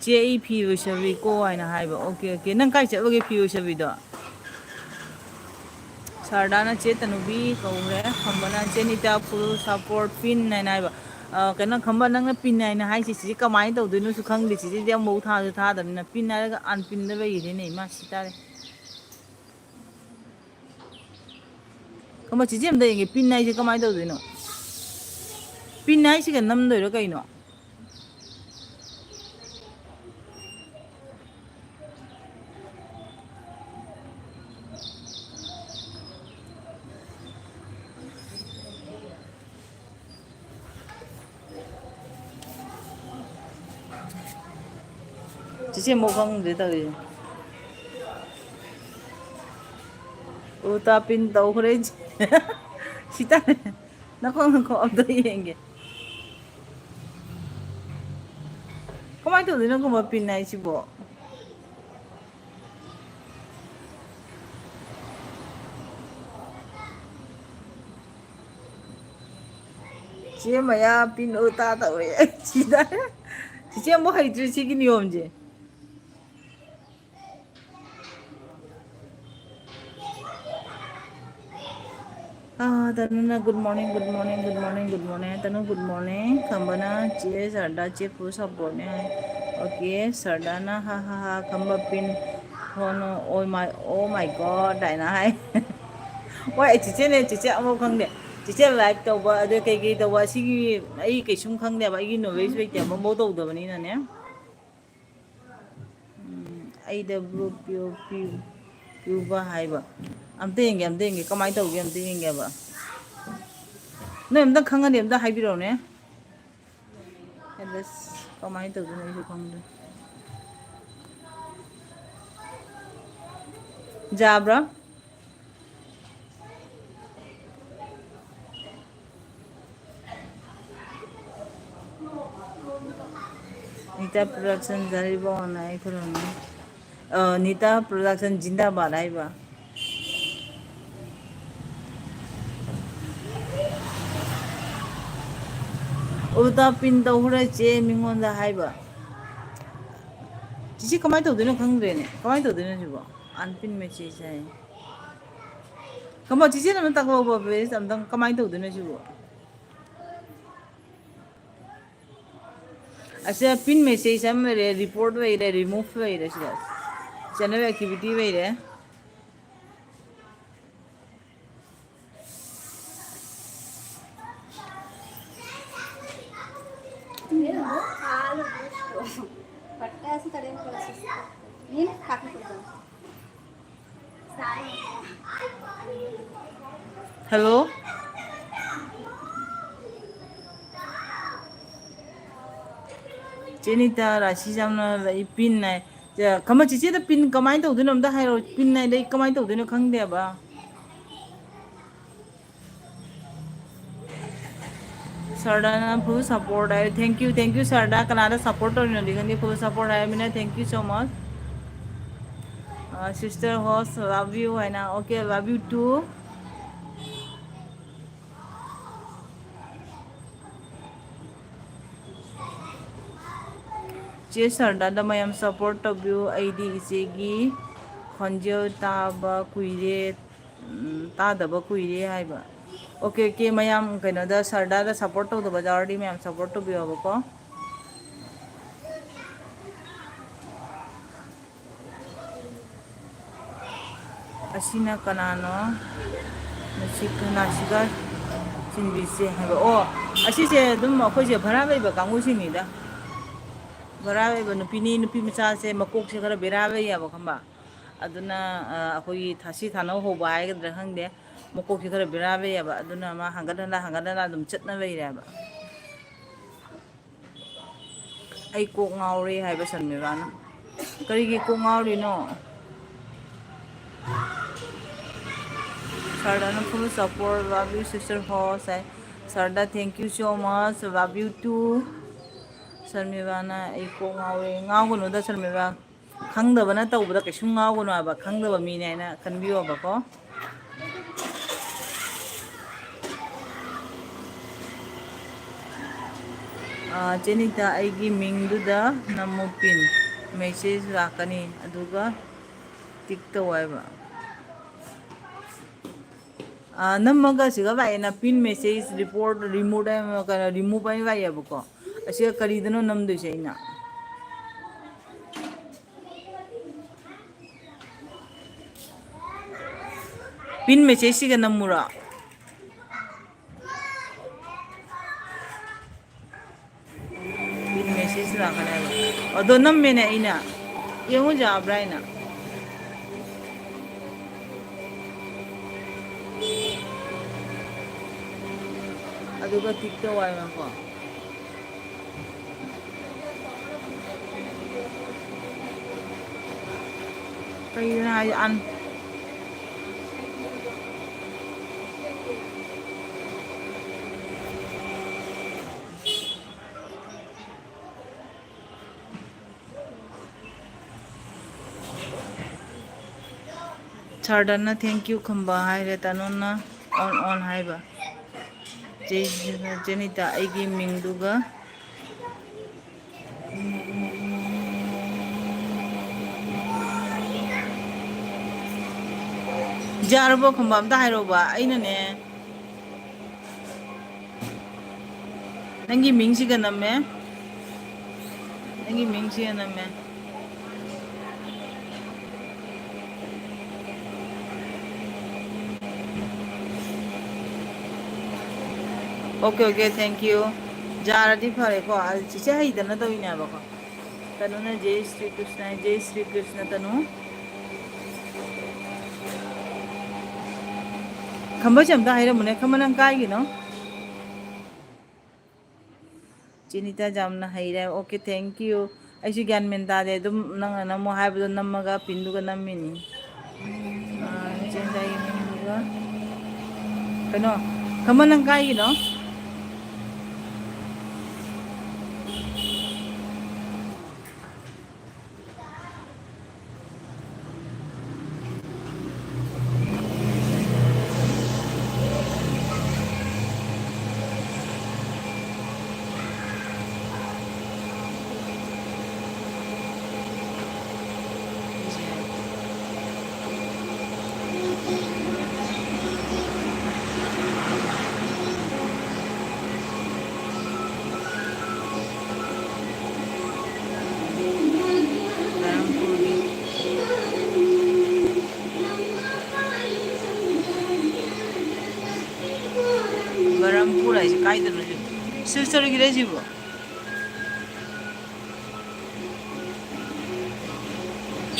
ꯆꯦ, ꯑꯩ ꯐꯤ ꯑꯣꯏꯁꯜꯂꯤꯀꯣ ꯍꯥꯏꯅ ꯍꯥꯏꯕ꯫ Okay, okay. ꯅꯪ ꯀꯥꯏ ꯆꯠꯂꯨꯒꯦ ꯐꯤ ꯑꯣꯏꯁꯜꯂꯤꯗꯣ? ꯁꯥꯔꯗꯥꯅ ꯆꯦ ꯇꯅꯨꯕꯤ ꯀꯧꯈ꯭ꯔꯦ, ꯈꯝꯕꯅ ꯆꯦ ꯅꯤꯇꯥ full support pin ꯍꯥꯏꯅ ꯍꯥꯏꯕ꯫ ꯑ, ꯀꯩꯅꯣ, ꯈꯝꯕ, ꯅꯪꯅ pin ꯍꯥꯏꯅ ꯍꯥꯏꯁꯤ, ꯁꯤꯁꯤ ꯀꯃꯥꯏꯅ ꯇꯧꯗꯣꯏꯅꯣꯁꯨ ꯈꯪꯗꯦ꯫ ꯁꯤꯁꯤꯗꯤ ꯑꯃꯐꯥꯎ ꯊꯥꯁꯨ ꯊꯥꯗꯕꯅꯤꯅ pin ꯍꯥꯏꯔꯒ unpinꯗ ꯂꯩꯈꯤꯗꯣꯏꯅꯦ꯫ ꯏꯃꯥ, ꯁꯤ ꯇꯥꯔꯦ꯫ ꯈꯝꯕ, ꯆꯤꯆꯦ ꯑꯝꯇ ꯌꯦꯡꯒꯦ, pin ꯍꯥꯏꯁꯦ ꯀꯃꯥꯏꯅ ꯇꯧꯗꯣꯏꯅꯣ? Pin ꯍꯥꯏꯁꯤꯒ ꯅꯝꯗꯣꯏꯔꯣ ꯀꯩꯅꯣ? ꯆꯤꯆꯦ ꯑꯃꯨꯛ ꯈꯪꯗ꯭ꯔꯦ ꯇꯧꯔꯤꯁꯦ꯫ ꯎꯜꯇꯥ pin ꯇꯧꯈ꯭ꯔꯦ꯫ ꯁꯤ ꯇꯥꯔꯦ꯫ ꯅꯈꯣꯡ, ꯅꯈꯣꯡ ꯑꯝꯇ ꯌꯦꯡꯒꯦ꯫ ꯀꯃꯥꯏꯅ ꯇꯧꯗꯣꯏꯅꯣ ꯈꯪꯕ pin ꯍꯥꯏꯁꯤꯕꯣ? ꯆꯦ ꯃꯌꯥ pin ꯎꯜꯇꯥ ꯇꯧꯔꯦ꯫ ꯑꯩ ꯁꯤꯗ ꯆꯤꯆꯦ ꯑꯃꯨꯛ ꯍꯩꯇ꯭ꯔꯤ ꯁꯤꯒꯤ ꯅꯤꯌꯣꯝꯁꯦ꯫ ꯑꯥ, ꯇꯅꯨꯅ good morning, good morning, good morning, good morning꯫ ꯇꯅꯨ, good morning꯫ ꯈꯝꯕꯅ ꯆꯦ ꯁꯔꯗꯥ ꯆꯦ full supportꯅꯦ ꯍꯥꯏ꯫ ꯑꯣꯀꯦ, ꯁꯔꯗꯥꯅ ꯍꯥ ꯍꯥ ꯍꯥ, ꯈꯝꯕ pin ꯍꯣꯅꯣ, oh my, oh my God ꯍꯥꯏꯅ ꯍꯥꯏ꯫ ꯍꯣꯏ, ꯑꯩ ꯆꯤꯆꯦꯅꯦ, ꯆꯤꯆꯦ ꯑꯃꯐꯥꯎ ꯈꯪꯗꯦ꯫ ꯆꯤꯆꯦ like ꯇꯧꯕ, ꯑꯗꯩ ꯀꯩꯀꯩ ꯇꯧꯕ, ꯑꯁꯤꯒꯤ ꯑꯩ ꯀꯩꯁꯨꯝ ꯈꯪꯗꯦꯕ꯫ ꯑꯩꯒꯤ knowledge ꯂꯩꯇꯦ, ꯑꯃꯐꯥꯎ ꯇꯧꯗꯕꯅꯤꯅꯅꯦ꯫ ꯎꯝ, ꯑꯩꯗ blue ꯄꯤꯌꯨ, ꯄꯤꯌꯨ, ꯄꯤꯌꯨꯕ ꯍꯥꯏꯕ꯫ ꯑꯝꯇ ꯌꯦꯡꯒꯦ, ꯑꯝꯇ ꯌꯦꯡꯒꯦ꯫ ꯀꯃꯥꯏꯅ ꯇꯧꯒꯦ ꯑꯝꯇ ꯌꯦꯡꯒꯦꯕ꯫ ꯅꯣꯏ ꯑꯝꯇ ꯈꯪꯉꯗꯤ ꯑꯝꯇ ꯍꯥꯏꯕꯤꯔꯛꯎꯅꯦ꯫ ꯑꯗ ꯀꯃꯥꯏꯅ ꯇꯧꯗꯣꯏꯅꯣ ꯑꯩꯁꯨ ꯈꯪꯗ꯭ꯔꯦ꯫ ꯌꯥꯕ꯭ꯔꯥ? ꯅꯤꯇꯥ production ꯖꯥꯔꯤꯕꯥꯎꯅ ꯑꯩ ꯈꯨꯔꯨꯝꯃꯤ꯫ ꯑ, ꯅꯤꯇꯥ production ꯖꯤꯟꯗꯥꯕꯥꯗ ꯍꯥꯏꯕ꯫ ꯎꯜꯇꯥ ꯄꯤꯟ ꯇꯧꯈ꯭ꯔꯦ ꯆꯦ ꯃꯤꯉꯣꯟꯗ ꯍꯥꯏꯕ꯫ ꯆꯤꯆꯦ ꯀꯃꯥꯏꯅ ꯇꯧꯗꯣꯏꯅꯣ ꯈꯪꯗ꯭ꯔꯦꯅꯦ꯫ ꯀꯃꯥꯏꯅ ꯇꯧꯗꯣꯏꯅꯣ ꯁꯤꯕꯣ? Unpin message ꯍꯥꯏ꯫ ꯀꯃꯥ ꯆꯤꯆꯦꯅ ꯑꯝꯇ ꯇꯥꯛꯂꯛꯑꯣꯕ, please, ꯑꯝꯇꯪ ꯀꯃꯥꯏꯅ ꯇꯧꯗꯣꯏꯅꯣ ꯁꯤꯕꯣ? ꯑꯁꯤꯗ pin message ꯑꯃ ꯂꯩꯔꯦ, report ꯂꯩꯔꯦ, remove ꯂꯩꯔꯦ, ꯁꯤꯗ channel activity ꯂꯩꯔꯦ꯫ Hello? ꯆꯦ ꯅꯤꯇꯥ, ꯔꯥꯁꯤ ꯌꯥꯝꯅ ꯂꯩ, pin ꯍꯥꯏ꯫ ꯆꯦ, ꯈꯝꯕ ꯆꯤꯆꯦꯗ pin ꯀꯃꯥꯏꯅ ꯇꯧꯗꯣꯏꯅꯣ ꯑꯝꯇ ꯍꯥꯏꯔꯣ꯫ Pin ꯍꯥꯏꯗꯤ ꯑꯩ ꯀꯃꯥꯏꯅ ꯇꯧꯗꯣꯏꯅꯣ ꯈꯪꯗꯦꯕ꯫ ꯁꯔꯗꯥꯅ full support high. Thank you, thank you ꯁꯔꯗꯥ꯫ ꯀꯅꯥꯗ support ꯇꯧꯔꯤꯅꯣꯗꯤ ꯈꯪꯗꯦ, full support ꯍꯥꯏꯔꯃꯤꯅ thank you so much꯫ ꯑ, sister host love you ꯍꯥꯏꯅ꯫ Okay, love you too꯫ ꯆꯦ ꯁꯔꯗꯥꯗ ꯃꯌꯥꯝ support ꯇꯧꯕꯤꯌꯨ꯫ ꯑꯩꯗꯤ ꯏꯆꯦꯒꯤ ꯈꯣꯟꯖꯦꯜ ꯇꯥꯕ ꯀꯨꯏꯔꯦ, ꯎꯝ, ꯇꯥꯗꯕ ꯀꯨꯏꯔꯦ ꯍꯥꯏꯕ꯫ Okay, okay, ꯃꯌꯥꯝ ꯀꯩꯅꯣꯗ ꯁꯔꯗꯥꯗ support ꯇꯧꯗꯕ ꯌꯥꯎꯔꯗꯤ ꯃꯌꯥꯝ support ꯇꯧꯕꯤꯌꯣꯕꯀꯣ꯫ ꯑꯁꯤꯅ ꯀꯅꯥꯅꯣ? ꯃꯁꯤ ꯀꯅꯥꯁꯤꯒ ꯆꯤꯟꯕꯤꯁꯦ ꯍꯥꯏꯕ? ꯑꯣ, ꯑꯁꯤꯁꯦ ꯑꯗꯨꯝ ꯑꯩꯈꯣꯏꯁꯦ ꯚꯔꯥ ꯂꯩꯕ ꯀꯥꯡꯕꯨꯁꯤꯡꯅꯤꯗ꯫ ꯚꯔꯥ ꯂꯩꯕ ꯅꯨꯄꯤꯅꯤ, ꯅꯨꯄꯤ ꯃꯆꯥꯁꯦ ꯃꯀꯣꯛꯁꯦ ꯈꯔ ꯕꯦꯔꯥ ꯂꯩꯌꯦꯕ, ꯈꯪꯕ? ꯑꯗꯨꯅ, ꯑ, ꯑꯩꯈꯣꯏꯒꯤ ꯊꯥꯁꯤ ꯊꯥꯅꯧ ꯍꯧꯕ ꯍꯥꯏꯒꯗ꯭ꯔꯥ ꯈꯪꯗꯦ, ꯃꯀꯣꯛꯁꯦ ꯈꯔ ꯕꯦꯔꯥ ꯂꯩꯌꯦꯕ꯫ ꯑꯗꯨꯅ ꯃꯥ ꯍꯪꯒꯠ ꯍꯟꯗ, ꯍꯪꯒꯠ ꯍꯟꯗ ꯑꯗꯨꯝ ꯆꯠꯅ ꯂꯩꯔꯦꯕ꯫ ꯑꯩ ꯀꯣꯛ ꯉꯥꯎꯔꯦ ꯍꯥꯏꯕ ꯁꯔꯃꯤꯂꯥꯅ꯫ ꯀꯔꯤꯒꯤ ꯀꯣꯛ ꯉꯥꯎꯔꯤꯅꯣ? Sir ꯗꯅ full support, love you sister ꯍꯣ ꯁꯥꯏ꯫ Sir the thank you so much, love you too꯫ ꯁꯔꯃꯤꯕꯥꯅ ꯑꯩ ꯀꯣꯛ ꯉꯥꯎꯔꯦ꯫ ꯉꯥꯎꯒꯅꯨꯗ ꯁꯔꯃꯤꯕꯥ, ꯈꯪꯗꯕꯅ ꯇꯧꯕꯗ ꯀꯩꯁꯨꯝ ꯉꯥꯎꯒꯅꯨ ꯍꯥꯏꯕ, ꯈꯪꯗꯕ ꯃꯤꯅꯦ ꯍꯥꯏꯅ ꯈꯟꯕꯤꯌꯣꯕꯀꯣ꯫ ꯑꯥ, ꯆꯦꯅꯤꯇꯥ, ꯑꯩꯒꯤ ꯃꯤꯡꯗꯨꯗ ꯅꯝꯃꯨ, ꯄꯤꯟ ꯃꯦꯁꯦꯖ ꯂꯥꯛꯀꯅꯤ, ꯑꯗꯨꯒ ꯇꯤꯛ ꯇꯧ ꯍꯥꯏꯕ꯫ ꯑꯥ, ꯅꯝꯃꯒ ꯁꯤꯒ ꯂꯥꯛꯑꯦꯅ, ꯄꯤꯟ ꯃꯦꯁꯦꯖ ꯔꯤꯄꯣꯔꯠ ꯔꯤꯃꯨꯠ ꯍꯥꯏꯕ, ꯀꯩꯅꯣ, ꯔꯤꯃꯨꯚ ꯍꯥꯏꯅ ꯂꯥꯛꯑꯦꯕꯀꯣ꯫ ꯑꯁꯤꯒ ꯀꯔꯤꯗꯅꯣ ꯅꯝꯗꯣꯏꯁꯦ ꯑꯩꯅ? ꯄꯤꯟ ꯃꯦꯁꯦꯖꯁꯤꯒ ꯅꯝꯃꯨꯔꯣ? ꯄꯤꯟ ꯃꯦꯁꯦꯖ ꯂꯥꯛꯀꯅꯦꯕ꯫ ꯑꯗꯣ ꯅꯝꯃꯦꯅꯦ ꯑꯩꯅ꯫ ꯌꯦꯡꯉꯨ ꯌꯥꯕ꯭ꯔꯥ ꯍꯥꯏꯅ꯫ ꯑꯗꯨꯒ ꯇꯤꯛ ꯇꯧ ꯍꯥꯏꯕꯀꯣ꯫ ꯀꯩꯅꯣ ꯍꯥꯏ-, ꯑꯟ-, ꯁꯔꯗꯅ thank you ꯈꯨꯝꯕ ꯍꯥꯏꯔꯦ, ꯇꯅꯨꯅ ꯑꯣꯟ ꯑꯣꯟ ꯍꯥꯏꯕ꯫ ꯆꯦ-, ꯆꯦꯅꯤꯇꯥ, ꯑꯩꯒꯤ ꯃꯤꯡꯗꯨꯒ꯫ ꯌꯥꯔꯕꯣ ꯈꯨꯝꯕ? ꯑꯝꯇ ꯍꯥꯏꯔꯛꯑꯣꯕ꯫ ꯑꯩꯅꯅꯦ, ꯅꯪꯒꯤ ꯃꯤꯡꯁꯤꯒ ꯅꯝꯃꯦ꯫ ꯅꯪꯒꯤ ꯃꯤꯡꯁꯤꯒ ꯅꯝꯃꯦ꯫ Okay, okay, thank you. ꯌꯥꯔꯗꯤ ꯐꯔꯦꯀꯣ꯫ ꯑ, ꯆꯤꯆꯦ ꯍꯩꯇꯅ ꯇꯧꯔꯤꯅꯦꯕꯀꯣ꯫ ꯇꯅꯨꯅ ꯖꯦ ꯁ꯭ꯔꯤ ꯀ꯭ꯔꯤꯁꯅ, ꯖꯦ ꯁ꯭ꯔꯤ ꯀ꯭ꯔꯤꯁꯅ ꯇꯅꯨ꯫ ꯈꯝꯕꯁꯦ ꯑꯝꯇ ꯍꯥꯏꯔꯝꯃꯨꯅꯦ꯫ ꯈꯝꯕ, ꯅꯪ ꯀꯥꯏꯒꯤꯅꯣ? ꯆꯤꯅꯤꯇꯥ ꯌꯥꯝꯅ ꯍꯩꯔꯦ꯫ Okay, thank you꯫ ꯑꯩꯁꯨ ꯒ꯭ꯌꯥꯟ ꯃꯦꯟ ꯇꯥꯗꯦ꯫ ꯑꯗꯨꯝ ꯅꯪꯅ ꯅꯝꯃꯣ ꯍꯥꯏꯕꯗꯣ ꯅꯝꯃꯒ ꯄꯤꯟꯗꯨꯒ ꯅꯝꯃꯤꯅꯤ꯫ ꯀꯩꯅꯣ, ꯈꯝꯕ ꯅꯪ ꯀꯥꯏꯒꯤꯅꯣ? ꯕꯔꯝꯄꯨꯔ ꯍꯥꯏꯁꯦ ꯀꯥꯏꯗꯅꯣ ꯁꯤꯕꯣ? ꯁꯤꯜꯆꯔꯒꯤꯔ ꯁꯤꯕꯣ?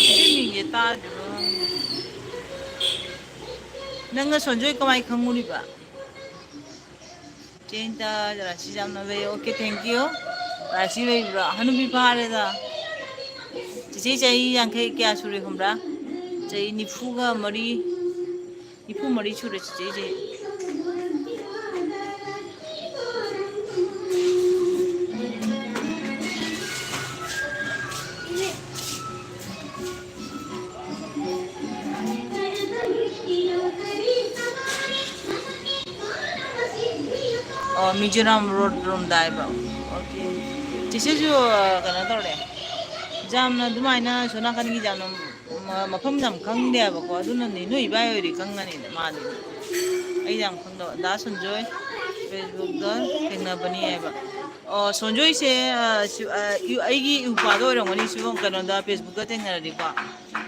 ꯁꯤ ꯃꯤꯡꯁꯦ ꯇꯥꯗ꯭ꯔꯤꯕ ꯈꯪꯗꯦ꯫ ꯅꯪꯒ ꯁꯣꯟꯖꯣꯏ ꯀꯃꯥꯏ ꯈꯪꯉꯨꯔꯤꯕ? ꯆꯦ ꯏꯟꯇ, ꯔꯥꯁꯤ ꯌꯥꯝꯅ ꯂꯩ꯫ Okay, thank you꯫ ꯔꯥꯁꯤ ꯂꯩꯕ꯭ꯔꯣ? ꯍꯅꯨꯕꯤ ꯐꯥꯔꯦꯗ꯫ ꯆꯤꯆꯦ ꯆꯍꯤ ꯌꯥꯡꯈꯩ ꯀꯌꯥ ꯁꯨꯔꯦ ꯈꯪꯕ꯭ꯔꯥ? ꯆꯍꯤ ꯅꯤꯐꯨꯒ ꯃꯔꯤ, ꯅꯤꯐꯨ ꯃꯔꯤ ꯁꯨꯔꯦ ꯆꯤꯆꯦꯁꯦ꯫ ꯑꯣ, ꯃꯤꯖꯣꯔꯥꯝ ꯔꯣꯗ ꯔꯣꯝꯗ ꯍꯥꯏꯕ꯫ Okay꯫ ꯆꯤꯆꯦꯁꯨ, ꯑ, ꯀꯩꯅꯣ ꯇꯧꯔꯦ꯫ ꯌꯥꯝꯅ ꯑꯗꯨꯃꯥꯏꯅ ꯁꯣꯝ ꯅꯥꯀꯟꯒꯤ ꯌꯥꯝꯅ ꯃ-, ꯃꯐꯝ ꯌꯥꯝ ꯈꯪꯗꯦ ꯍꯥꯏꯕꯀꯣ꯫ ꯑꯗꯨꯅꯅꯦ, ꯅꯣꯏ ꯏꯕꯥꯏ ꯑꯣꯏꯔꯗꯤ ꯈꯪꯒꯅꯤꯗ, ꯃꯥꯗꯤ꯫ ꯑꯩ ꯌꯥꯝ ꯈꯪꯗꯕ꯫ ꯗꯥ ꯁꯟꯖꯣꯏ, Facebook-ꯇ ꯊꯦꯡꯅꯕꯅꯤ ꯍꯥꯏꯕ꯫ ꯑꯣ, ꯁꯣꯟꯖꯣꯏꯁꯦ, ꯑ, ꯁꯤ-, ꯑ, ꯏ-, ꯑꯩꯒꯤ ꯏꯎꯄ꯭ꯋꯥꯗ ꯑꯣꯏꯔꯝꯒꯅꯤ, ꯁꯤꯕꯨ ꯀꯩꯅꯣꯗ, Facebook-ꯇ ꯊꯦꯡꯅꯔꯗꯤꯀꯣ꯫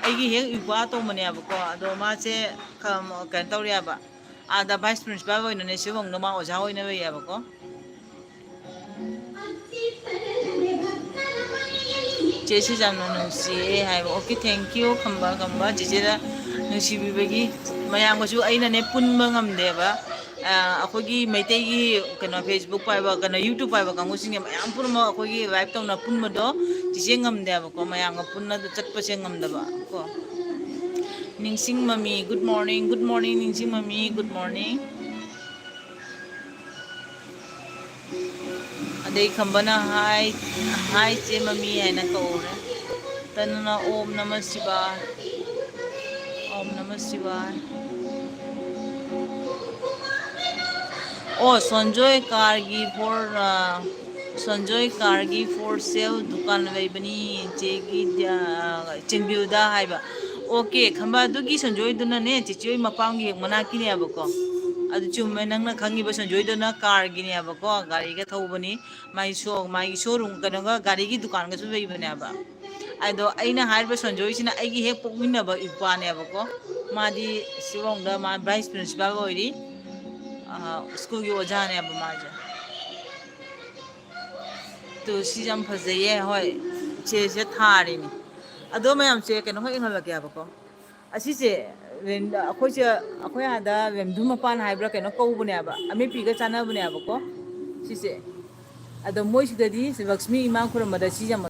ꯑꯩꯒꯤ ꯍꯦꯛ ꯏꯎꯄ꯭ꯋꯥ ꯑꯇꯣꯝꯕꯅꯦꯕꯀꯣ꯫ ꯑꯗꯣ ꯃꯥꯁꯦ ꯈ-, ꯀꯩꯅꯣ ꯇꯧꯔꯦ ꯍꯥꯏꯕ꯫ ꯑꯥꯗ vice principal ꯑꯣꯏꯅꯅꯦ, ꯁꯤꯕꯨꯡꯗꯣ ꯃꯥ ꯑꯣꯖꯥ ꯑꯣꯏꯅ ꯂꯩꯌꯦꯕꯀꯣ꯫ ꯆꯦ ꯁꯤꯖꯥꯝꯅ ꯅꯨꯡꯁꯤꯌꯦ ꯍꯥꯏꯕ꯫ Okay, thank you, ꯈꯝꯕ, ꯈꯝꯕ꯫ ꯆꯦꯆꯦꯗ ꯅꯨꯡꯁꯤꯕꯤꯕꯒꯤ꯫ ꯃꯌꯥꯝꯒꯁꯨ ꯑꯩꯅꯅꯦ ꯄꯨꯟꯕ ꯉꯝꯗꯦꯕ꯫ ꯑ, ꯑꯩꯈꯣꯏꯒꯤ ꯃꯩꯇꯩꯒꯤ ꯀꯩꯅꯣ, Facebook ꯄꯥꯏꯕ, ꯀꯩꯅꯣ, YouTube ꯄꯥꯏꯕ ꯀꯥꯡꯕꯨꯁꯤꯡꯁꯦ ꯃꯌꯥꯝ ꯄꯨꯝꯅꯃꯛ ꯑꯩꯈꯣꯏꯒꯤ live ꯇꯧꯅ ꯄꯨꯟꯕꯗꯣ ꯆꯦꯆꯦ ꯉꯝꯗꯦꯕꯀꯣ, ꯃꯌꯥꯝꯒ ꯄꯨꯟꯅ ꯆꯠꯄꯁꯦ ꯉꯝꯗꯕ ꯀꯣ꯫ ꯅꯤꯡꯁꯤꯡ ꯃꯃꯤ, good morning, good morning, ꯅꯤꯡꯁꯤꯡ ꯃꯃꯤ, good morning꯫ ꯑꯗꯩ ꯈꯝꯕꯅ, "Hi, hi ꯆꯦ ꯃꯃꯤ" ꯍꯥꯏꯅ ꯀꯧꯔꯦ꯫ ꯇꯅꯨꯅ, "ꯑꯣꯝ ꯅꯃ ꯁꯤꯕꯥꯏ, ꯑꯣꯝ ꯅꯃ ꯁꯤꯕꯥꯏ"꯫ ꯑꯣ, ꯁꯣꯟꯖꯣꯏ ꯀꯥꯔꯒꯤ for, ꯑ, ꯁꯣꯟꯖꯣꯏ ꯀꯥꯔꯒꯤ for sale ꯗꯨꯀꯥꯟ ꯂꯩꯕꯅꯤ, ꯆꯦꯒꯤ, ꯑ, ꯆꯦꯟꯕꯤꯌꯨꯗ ꯍꯥꯏꯕ꯫ ꯑꯣꯀꯦ, ꯈꯝꯕ, ꯑꯗꯨꯒꯤ ꯁꯣꯟꯖꯣꯏꯗꯨꯅꯅꯦ, ꯆꯦꯆꯦ ꯍꯣꯏ ꯃꯄꯥꯝꯒꯤ ꯍꯦꯛ ꯃꯅꯥꯛꯀꯤꯅꯦꯕꯀꯣ꯫ ꯑꯗꯨ ꯆꯨꯝꯃꯦ, ꯅꯪꯅ ꯈꯪꯉꯤꯕ ꯁꯣꯟꯖꯣꯏꯗꯨꯅ ꯀꯥꯔꯒꯤꯅꯦꯕꯀꯣ, ꯒꯥꯔꯤꯒ ꯊꯧꯕꯅꯤ꯫ ꯃꯥꯒꯤ ꯁꯣ-, ꯃꯥꯒꯤ showroom, ꯀꯩꯅꯣꯒ, ꯒꯥꯔꯤꯒꯤ ꯗꯨꯀꯥꯟꯒꯁꯨ ꯂꯩꯕꯅꯦꯕ꯫ ꯑꯗꯣ ꯑꯩꯅ ꯍꯥꯏꯔꯤꯕ ꯁꯣꯟꯖꯣꯏꯁꯤꯅ ꯑꯩꯒꯤ ꯍꯦꯛ ꯄꯣꯛꯃꯤꯟꯅꯕ ꯏꯄ꯭ꯋꯥꯅꯦꯕꯀꯣ꯫ ꯃꯥꯗꯤ ꯁꯤꯂꯣꯡꯗ ꯃꯥ vice principal ꯑꯣꯏꯔꯤ, ꯑ, ꯁ꯭ꯀꯨꯜꯒꯤ ꯑꯣꯖꯥꯅꯦꯕ ꯃꯥꯁꯦ꯫ ꯇꯨ, ꯁꯤ ꯌꯥꯝ ꯐꯖꯩꯌꯦ꯫ ꯍꯣꯏ, ꯆꯦꯁꯦ ꯊꯥꯔꯤꯅꯤ꯫ ꯑꯗꯣ ꯃꯌꯥꯝꯁꯦ ꯀꯩꯅꯣ ꯈꯛ ꯌꯦꯡꯍꯜꯂꯛꯀꯦ ꯍꯥꯏꯕꯀꯣ꯫ ꯑꯁꯤꯁꯦ ꯔꯦꯟ-, ꯑꯩꯈꯣꯏꯁꯦ, ꯑꯩꯈꯣꯏ ꯑꯥꯗ ꯔꯦꯟꯗꯨ ꯃꯄꯥꯟ ꯍꯥꯏꯕ꯭ꯔꯥ ꯀꯩꯅꯣ ꯀꯧꯕꯅꯦꯕ, ꯑꯃꯦꯠꯄꯤꯒ ꯆꯥꯅꯕꯅꯦꯕꯀꯣ ꯁꯤꯁꯦ꯫ ꯑꯗꯣ ꯃꯣꯏꯁꯤꯗꯗꯤ ꯂꯛꯁꯃꯤ ꯏꯃꯥ ꯈꯨꯔꯨꯝꯕꯗ ꯁꯤ ꯌꯥꯝ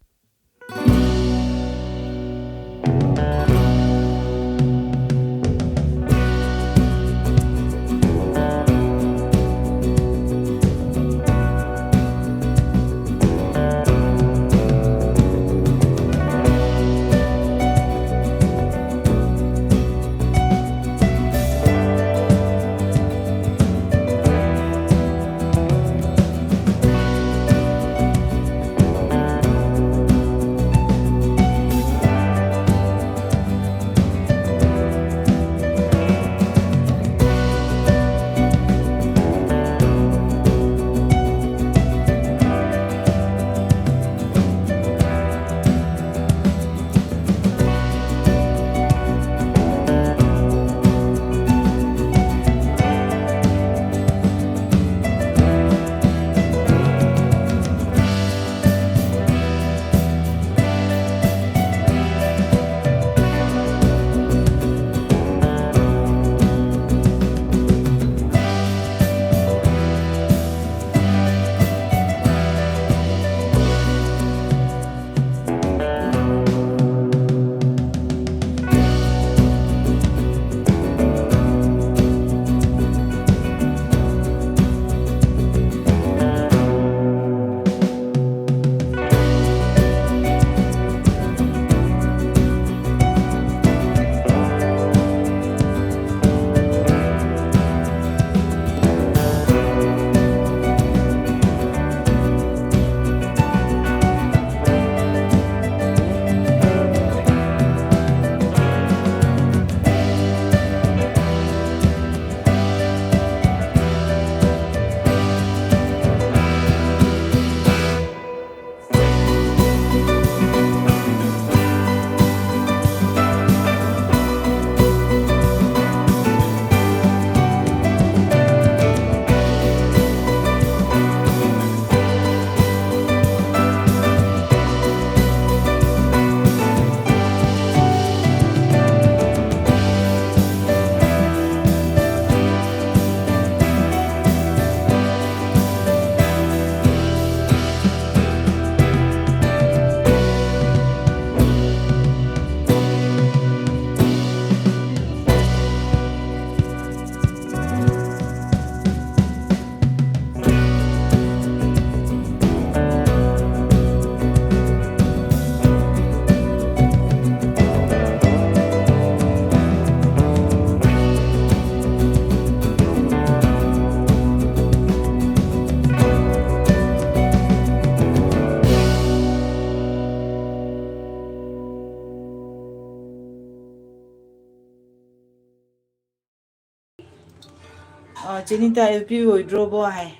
ꯑ, ꯆꯦꯅꯤꯇꯥ, ꯑꯦꯜ ꯄꯤ ꯑꯣꯏꯗ꯭ꯔꯣꯕꯣ ꯍꯥꯏ꯫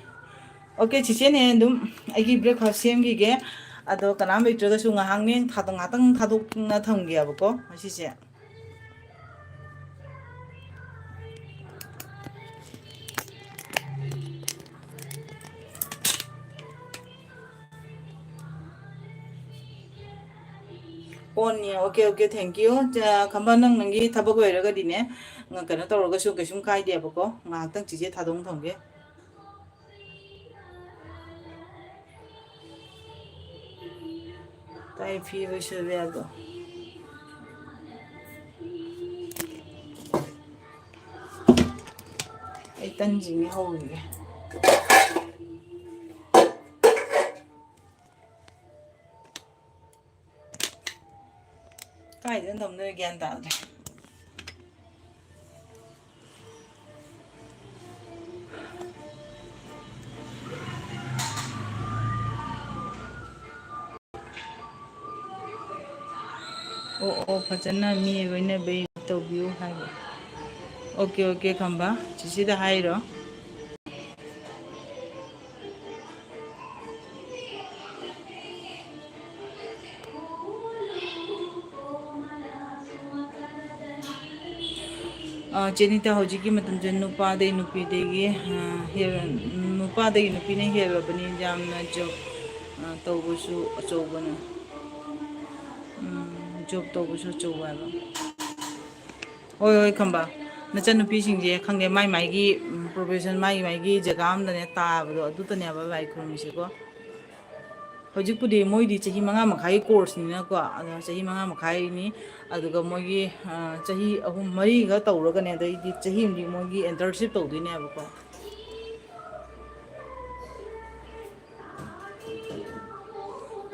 ꯑꯣꯀꯦ, ꯆꯤꯆꯦꯅꯦ, ꯑꯗꯨꯝ ꯑꯩꯒꯤ breakfast ꯁꯦꯝꯈꯤꯒꯦ꯫ ꯑꯗꯣ ꯀꯅꯥꯝ ꯂꯩꯇ꯭ꯔꯒꯁꯨ ꯉꯥꯏꯍꯥꯛꯅꯦ ꯊꯥꯗꯣꯛ-, ꯉꯥꯛꯇꯪ ꯊꯥꯗꯣꯛꯅ ꯊꯝꯒꯦꯕꯀꯣ ꯉꯁꯤꯁꯦ꯫ ꯑꯣꯟꯅꯤ꯫ Okay, okay, thank you꯫ ꯆ-, ꯈꯝꯕ, ꯅꯪ ꯅꯪꯒꯤ ꯊꯕꯛ ꯑꯣꯏꯔꯒꯗꯤꯅꯦ, ꯉ-, ꯀꯩꯅꯣ ꯇꯧꯔꯒꯁꯨ ꯀꯩꯁꯨꯝ ꯀꯥꯏꯗꯦꯕꯀꯣ꯫ ꯉꯥꯏꯍꯥꯛꯇꯪ ꯆꯤꯆꯦ ꯊꯥꯗꯣꯛ ꯊꯝꯒꯦ꯫ ꯇꯥꯏ ꯐꯤ ꯂꯣꯏꯁꯤꯜꯂꯦ ꯑꯗꯣ꯫ ꯑꯩ ꯇꯟꯁꯤꯡꯁꯦ ꯍꯧꯔꯤꯒꯦ꯫ ꯀꯥꯏꯗꯅ ꯊꯝꯗꯣꯏꯅꯣ ꯒ꯭ꯌꯥꯟ ꯇꯥꯗ꯭ꯔꯦ꯫ ꯑꯣ, ꯑꯣ, ꯐꯖꯅ ꯃꯤ ꯂꯣꯏꯅꯕꯩ ꯇꯧꯕꯤꯌꯨ ꯍꯥꯏꯕ꯫ ꯑꯣꯀꯦ, ꯑꯣꯀꯦ, ꯈꯝꯕ꯫ ꯆꯤꯆꯦꯗ ꯍꯥꯏꯔꯣ꯫ ꯑ, ꯆꯦꯅꯤꯇꯥ, ꯍꯧꯖꯤꯛꯀꯤ ꯃꯇꯝꯁꯦ ꯅꯨꯄꯥꯗꯩ ꯅꯨꯄꯤꯗꯒꯤ, ꯑ, ꯍꯦꯜ-, ꯅꯨꯄꯥꯗꯒꯤ ꯅꯨꯄꯤꯅ ꯍꯦꯜꯂꯕꯅꯤ ꯌꯥꯝꯅ job, ꯑ, ꯇꯧꯕꯁꯨ ꯑꯆꯧꯕꯅ꯫ ꯎꯝ, job ꯇꯧꯕꯁꯨ ꯑꯆꯧꯕ ꯍꯥꯏꯕ꯫ ꯍꯣꯏ, ꯍꯣꯏ, ꯈꯝꯕ꯫ ꯅꯆꯟꯅꯨꯄꯤꯁꯤꯡꯁꯦ ꯈꯪꯗꯦ, ꯃꯥꯏ ꯃꯥꯏꯒꯤ, ꯎꯝ, profession, ꯃꯥꯏ ꯃꯥꯏꯒꯤ ꯖꯒꯥ ꯑꯝꯗꯅꯦ ꯇꯥꯕꯗꯣ, ꯑꯗꯨꯇꯅꯦꯕ ꯂꯥꯏ ꯈꯨꯔꯨꯝꯃꯤꯁꯦꯀꯣ꯫ ꯍꯧꯖꯤꯛꯄꯨꯗꯤ ꯃꯣꯏꯗꯤ ꯆꯍꯤ ꯃꯉꯥ ꯃꯈꯥꯏꯒꯤ course ꯅꯤꯅꯀꯣ, ꯑꯗꯣ ꯆꯍꯤ ꯃꯉꯥ ꯃꯈꯥꯏꯅꯤ, ꯑꯗꯨꯒ ꯃꯣꯏꯒꯤ, ꯑ, ꯆꯍꯤ ꯑꯍꯨꯝ ꯃꯔꯤꯒ ꯇꯧꯔꯒꯅꯦ, ꯑꯗꯩꯗꯤ ꯆꯍꯤ ꯑꯃꯗꯤ ꯃꯣꯏꯒꯤ internship ꯇꯧꯗꯣꯏꯅꯦꯕꯀꯣ꯫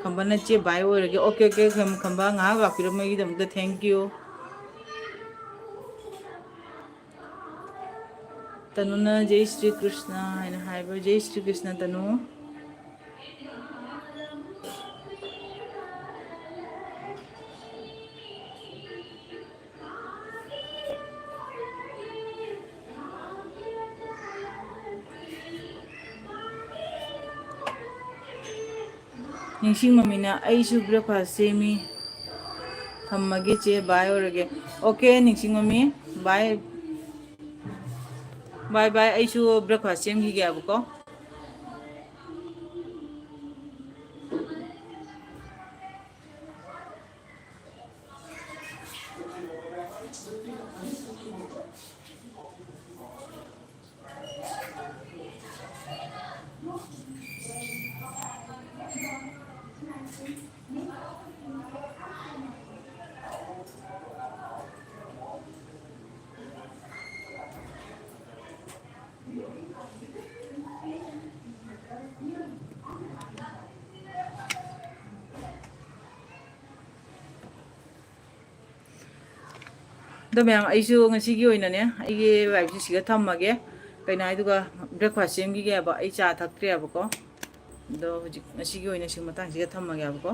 ꯈꯝꯕꯅ ꯆꯦ ꯚꯥꯏ ꯑꯣꯏꯔꯒꯦ꯫ ꯑꯣꯀꯦ, ꯑꯣꯀꯦ, ꯈꯝ-, ꯈꯝꯕ ꯉꯥꯏꯍꯥꯛ ꯂꯥꯛꯄꯤꯔꯝꯕꯒꯤꯗꯃꯛꯇ thank you꯫ ꯇꯅꯨꯅ "ꯖꯩ ꯁ꯭ꯔꯤ ꯀ꯭ꯔꯤꯁꯅ" ꯍꯥꯏꯅ ꯍꯥꯏꯕ꯫ ꯖꯩ ꯁ꯭ꯔꯤ ꯀ꯭ꯔꯤꯁꯅ, ꯇꯅꯨ꯫ ꯅꯤꯡꯁꯤꯡ ꯃꯃꯤꯅ ꯑꯩꯁꯨ breakfast ꯁꯦꯝꯃꯤ꯫ ꯊꯝꯃꯒꯦ ꯆꯦ, bye ꯑꯣꯏꯔꯒꯦ꯫ Okay, ꯅꯤꯡꯁꯤꯡ ꯃꯃꯤ, bye꯫ Bye bye, ꯑꯩꯁꯨ breakfast ꯁꯦꯝꯈꯤꯒꯦꯕꯀꯣ꯫ ꯑꯗꯣ ꯃꯌꯥꯝ, ꯑꯩꯁꯨ ꯉꯁꯤꯒꯤ ꯑꯣꯏꯅꯅꯦ, ꯑꯩꯒꯤ live ꯁꯤ ꯁꯤꯒ ꯊꯝꯃꯒꯦ꯫ ꯀꯩꯅꯣ ꯍꯥꯏꯗꯨꯒ, breakfast ꯁꯦꯝꯈꯤꯒꯦꯕ, ꯑꯩ ꯆꯥ ꯊꯛꯇ꯭ꯔꯦꯕꯀꯣ꯫ ꯑꯗꯣ ꯍꯧꯖꯤꯛ ꯉꯁꯤꯒꯤ ꯑꯣꯏꯅ ꯁꯤ ꯃꯇꯥꯡꯁꯤꯒ ꯊꯝꯃꯒꯦꯕꯀꯣ꯫